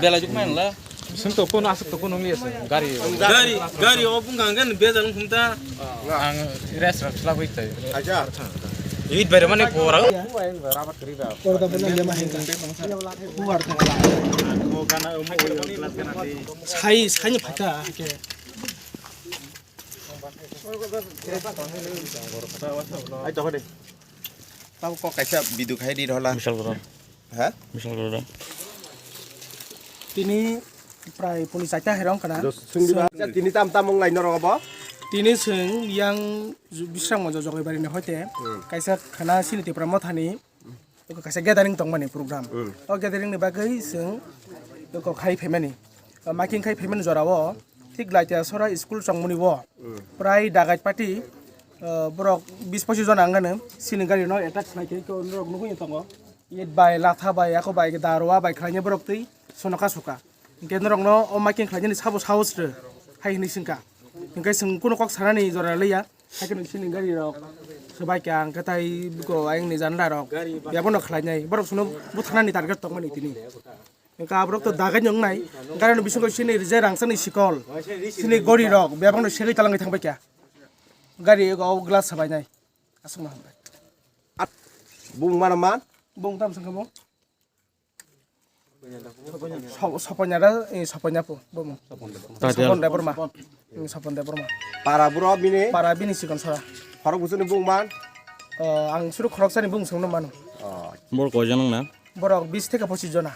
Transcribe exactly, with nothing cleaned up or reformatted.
Belai juk main la. Sento kono asuk to kono ngi asa. Gari. Gari, gari o bung gangan bezal khumta. Ang restaurant selagwi tai. Acha. It bare mane pora. Sai, sai ni phaka. Ai to de. Tamo kok kaisa video khai di rola. Misal goro. Ha? Misal goro. Tini prai puni chaita herong kana. Sungdiba. Tini tam tam wng lai norok bo. Tini sung yang bisrang mo jogoi bari ni hoite. Hmm. Kaisa khana sini tipra mothani. Eko kaisa gathering tongmani program. Hmm. O gathering ni bagwi sung eko khai phaimani. O making khai phaimani jorao thik laita sora school chongmani bo. Hmm. Prai dagai party, eh, borok bis pochis jon ang gano sini gari no attack khlai khe norok nugwi tongo. It bai, latha bai, ako bai, darwa bai khlainai borok twi sonoka soka. Hinkhe norokno o making khlainani sabo sahos rw hai hinwi swngkha. Hinkhe chwng kunu kok sanani jora liya, haikhe nwng chini gari rok swbaikha, hinkhe tai buko ayangni janda rok yabono khlainai. Borok chwngno butharnani target tongmani tini. Hinkhe aborok to dagai wngnai, gari ni bisingo chini je rangchakni sikol, chini gori rok bebakno segwi talangwi thangbaikha. Gari o glass swbainai. Aswkno hambai. At, bung mana man? Bung tam sangkha bung? Sop-, Sopon Debra, eh, Sopon Debra po, bung. Tadi Sopon Debra ma. Hmm, Sopon Debra ma. Para buro bini? Para bini sikon sora. Khorok busuni bung man? Eh, ang suru khorok sani bung sungno mano. Oh. Bor koi jon na? Borok bis theke pochis jona.